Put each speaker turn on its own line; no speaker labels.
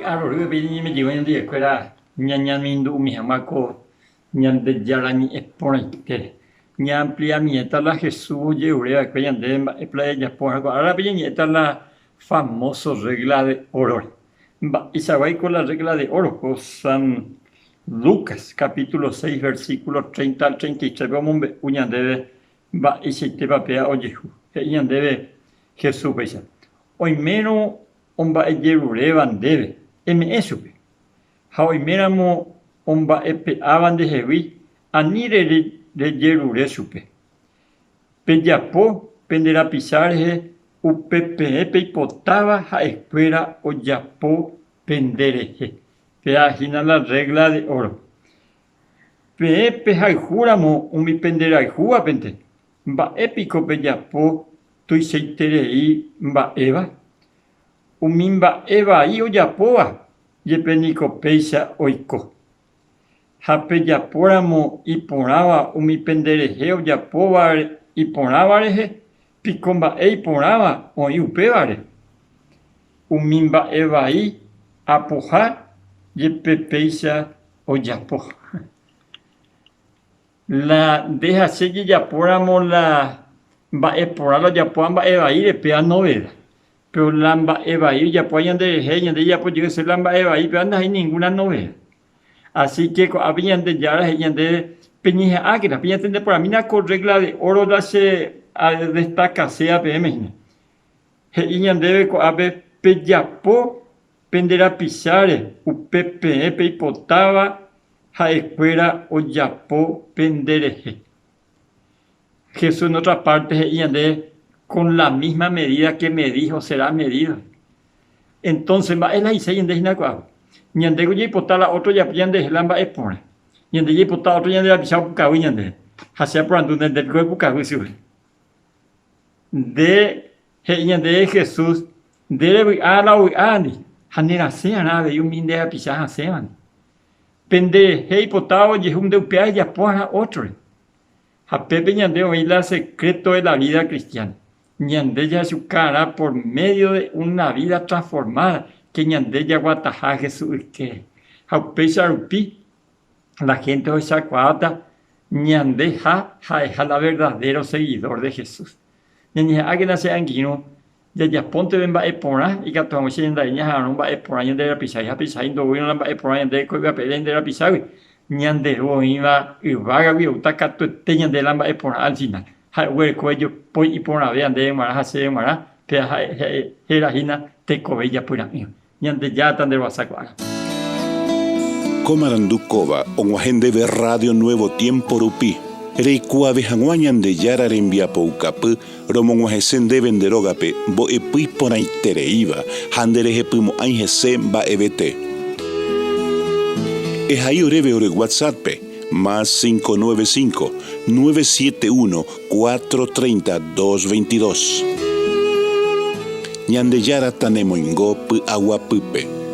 Py'arorýpe ñañeme'ẽjey ñandivekuéra ñañamindu'umi hag̃ua ko Ñandejára ñe'ẽ porãitére. Ñaampliamiéta la Jesús ojerure va'ekue ñandéve mba'épa la jajapo va'erã ko árape ñañe'ẽta la famóso rrégla de órore. Mba'eichaguáiko la rrégla de óro? Ko San Lucas capítulo 6 versículo 30 al 33-pe omombe'u ñandéve mba'eichaitépa péva ojehu. He'i ñandéve Jesús péicha, Oimérõ omba'ejeruréva ndéve, eme'ẽ chupe. Ha oiméramo omba'epe'áva ndehegui, ani rejerure chupe. Pejapo pende rapicha rehe upe peẽ peipotáva ha'ekuéra ojapo penderehe. Péva hína la rrégla de óro. Peẽ pehayhúramo umi penderayhúvapente, mba'e piko pejapo tuichaiterei mba'éva? Umi mba'e vai ojapóva jepe niko péicha oiko. Ha pejapóramo iporãva umi penderehe ojapóva iporãva rehe, piko mba'e iporãva oĩ upévare? Umi mba'e vai apoha jepe péicha ojapo. La nde ha che jejapóramo la mba'e porã la ojapóva mba'e vaíre, péva noveda. Péro la mba'e vai ojapóva ñanderehe, ñande jajapo jey hese la mba'e vai, péva ndaha'éi ninguna noveda. Así ke ko'ápe Ñandejára he'i ñandéve, Peñeha'ãkena, peñatende porãmína ko rrégla de óro la che adestakaséva peẽme hína. He'i ñandéve ko'ápe, Pejapo pende rapicháre upe peẽ peipotáva ha'ekuéra ojapo penderehe. Jesús en otra parte he'i ñandéve, Con la misma medida que medís o serás medido. Entonces, mba'e la he'ise ñande hína ko'ápe? Ñandéko jaipota la ótro japo ñanderehe la mba'e porã. Ñande jaipota ótro ñande rapicha opukavy ñandéve. Ha che aporandu, nde piko epukavy chupe? Nde he'i ñandéve Jesús, nde revy'a la ovy'ándi ha nerasẽ'arã avei umi nde rapicha hasẽvandi. Penderehe eipotáva ojehu nde upéva ejapo'arã ótrore. Ha pépe ñande oĩ la secreto de la vida cristiana. Ñande jahechukaarã por medio de una vida transformada que ñande jaguataha Jesús ykére. Ha upéicha rupi la gente ohechakuaáta ñande ha ha'eha la verdadero seguidor de Jesús. Ñañeha'ãkena che angirũ Jajapónteve mba'e porã, ikatu hag̃uáicha ñanda'e ñaha'arõ mba'e porã ñande rapichágui. Ha peichahágui ndoúirõ la mba'e porã ñande ko yvy ñande rapichágui, ñande Ru oĩva yvágagui oúta katuete ñande la mba'e porã al final. Ha'e oguereko ejopói iporãvéva ndéve g̃uarã ha chéve g̃uarã, péva ha'e héra hína tekove ijapyra'ỹva. Ñandejára nde rohasa ko ára.
Ko marandu kóva og̃uahẽ ndéve Radio Nuevo Tiempo rupi, reikuaave hag̃ua Ñandejára rembiapoukapy romog̃uahẽse ndéve nde rógape mbo'epy iporãitereíva ha nderehepymo'ãi hese mba'evete. Ehai oréve ore WhatsApp-pe, más 595 971 4:30 2:22. Ñandejára tanemoingo py'aguapýpe.